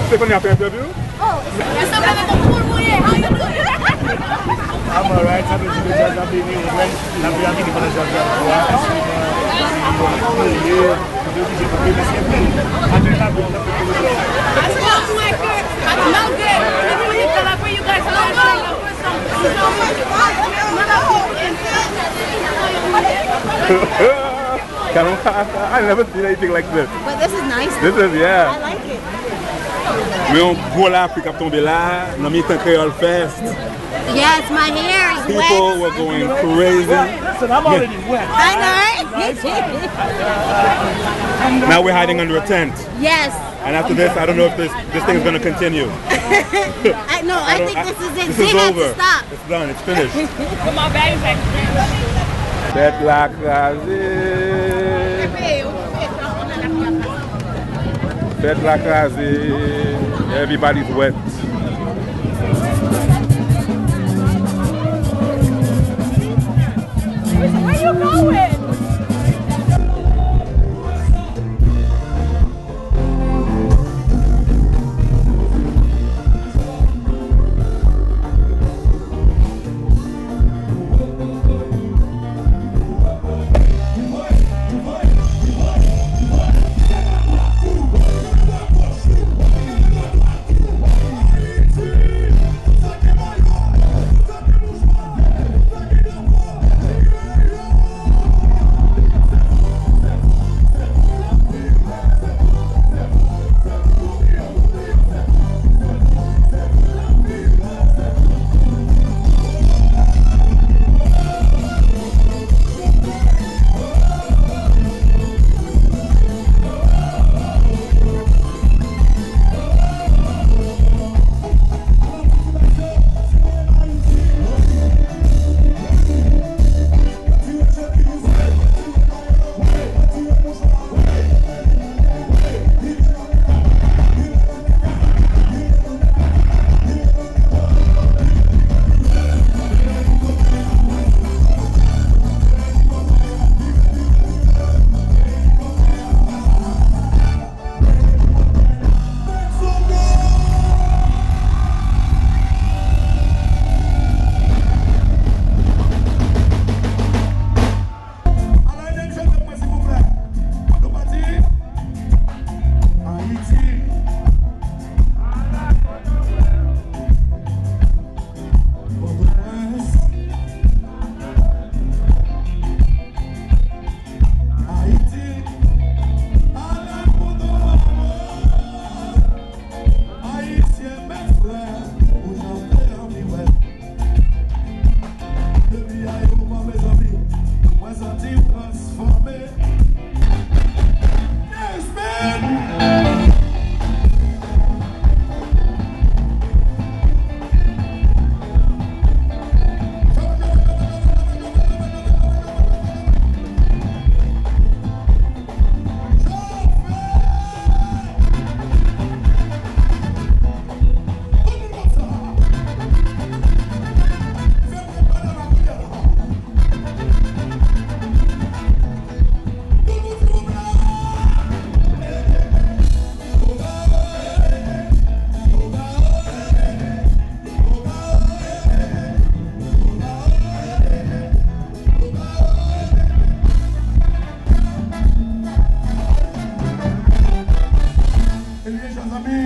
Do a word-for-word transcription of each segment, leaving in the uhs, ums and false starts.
Te konn y ap fè entèvyou? Oh, it's so bad. How you doing? I'm alright. Sa vle di ke jazz la beni, ou konprann? N ap vin vini pandan jazz la ap jwe a, paske nou oblije kanpe, men se byen. Malgre, malgre, you guys are not showing up for some, some, I never seen anything like this. But this is nice. This is, yeah. I like it. Men yon gwo lapli k ap tonbe la, nan mitan Kreyòl Fest. Yes, my hair is wet. People were going crazy. Listen, I'm already wet. I know, right? Now we're hiding under a tent. Yes. And after this, I don't know if this, this thing is gonna continue. I know. I think this is it. They have to stop. It's done. It's finished. Put my bags back. Fèt la kraze. Fèt la kraze. Everybody's wet. Where you going? Ayiti, ala Pòtoprens. Ayisyen, mes frères, ou jan te anvi wè. Depi ayewopò, mezanmi, mwen santi m transfòme. Yes, man! Ebyen, chè zanmi,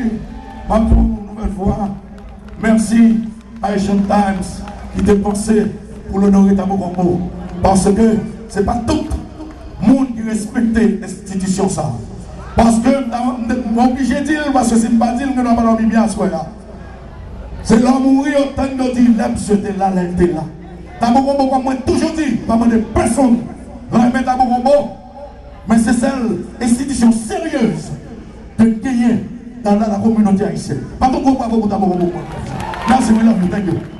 m ap di w yon nouvèl fwa, mèsi Haitian Times ki te panse pou l onore Tabokombo. Paske se pa tout moun ki respekte enstitisyon sa a. Paske m ta, m, m oblije di l, paske si m pa di l, m gen dwa pa dòmi byen aswè a. Se lè w mouri, yo tann yo di, lè misye te la, lè l te la. Tabokombo, kòm mwen toujou di, pa mande pèsonn renmen Tabokombo, men se sèl enstitisyon seryez ke genyen dans la, la communauté haïtienne. Bat yon gwo bravo pou Tabokombo pou mwen. Mèsi, we love you, thank you.